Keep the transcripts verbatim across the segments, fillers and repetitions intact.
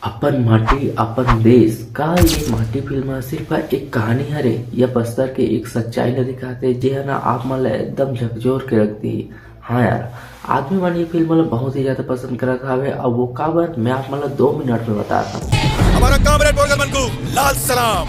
अपन माटी अपन देश का ये माटी फिल्म सिर्फ एक कहानी हरे या बस्तर के एक सच्चाई ल दिखाथे, जे ह ना आप मन ल एकदम झकझोर के रख दी। हाँ यार, आदमी मन ये फिल्म ल बहुत ही ज्यादा पसंद करत हवे, अउ वो काबर, मैं आप मन ल दो मिनट में बता दूँ। हमारा कामरेड बोल के मन को लाल सलाम।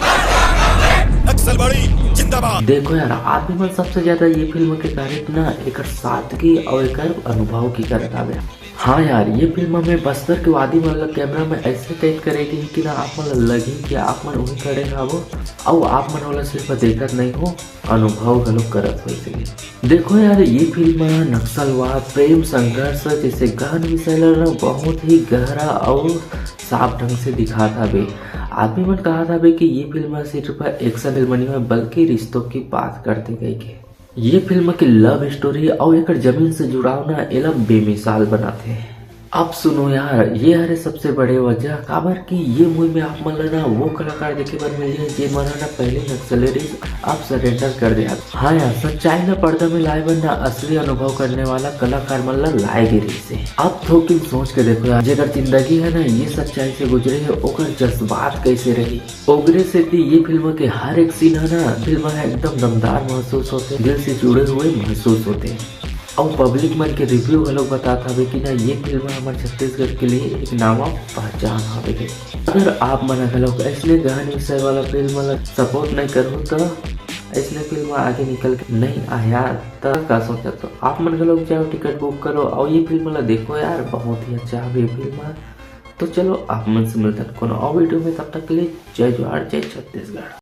नक्सलबाड़ी जिंदाबाद। देखो यार, आदमी मन सबसे ज्यादा ये फिल्म के तारीफ ना एकर सादगी अउ एकर अनुभव की करत हवे। हाँ यार, ये फिल्म में बस्तर के वादी मन ल कैमरा में ऐसे कैद करे गे हे कि ना आप मन ल लगही कि आप मन उही खड़े हावो, अउ आप मन ओला सिर्फ देखत नहीं हो, अनुभव घलो करत होइस। देखो यार, ये फिल्म नक्सलवाद, प्रेम संघर्ष जैसे गहन विषय ल ना बहुत ही गहरा अउ साफ ढंग से दिखात हवे। आदमी मन कहत हवे कि ये फिल्म सिर्फ एक्शन फिल्म नहीं होय, बल्कि रिश्तों की बात करथे कहिके। ये फिल्म के लव स्टोरी अउ एकर जमीन से जुड़ाव ना एला बेमिसाल बनाथे। अब सुनो यार, ये हरे सबसे बड़े वजह, काबर कि ये मूवी में आप मन ल ना वो कलाकार देखे बर मिल जाए, जे मन ह ना पहले नक्सली रिहिस, अब सरेंडर कर दे। हाँ यार, सच्चाई ल पर्दा में लाए बर ना असली अनुभव करने वाला कलाकार मन ल लाए गे रहिस हे। अब थोकिन सोच के देखो यार, जेकर जिंदगी है ना ये सच्चाई से गुजरे है, ओकर जज्बात कैसे रही। ओकरे सेती ये फिल्म के हर एक सीन है ना, फिल्म है एकदम दमदार महसूस होते, दिल से जुड़े हुए महसूस होते। अउ पब्लिक मन के रिव्यू घलोक बतात हवे कि ना ये फिल्म हमर छत्तीसगढ़ के लिए एक नाम अउ पहचान हवे। अगर आप मन घलोक ऐसने गहन विषय वाला फिल्म ला सपोर्ट नहीं करहु त ऐसने फिल्म आगे निकल के नहीं आया त का सोचत हो? आप मन घलोक जाओ, टिकट बुक करो अउ ये फिल्म ला देखो यार, बहुत ही अच्छा हवे ये फिल्म। तो चलो आप मन से मिलता कोनो और वीडियो में, तब तक के लिए जय जोहार, जय छत्तीसगढ़।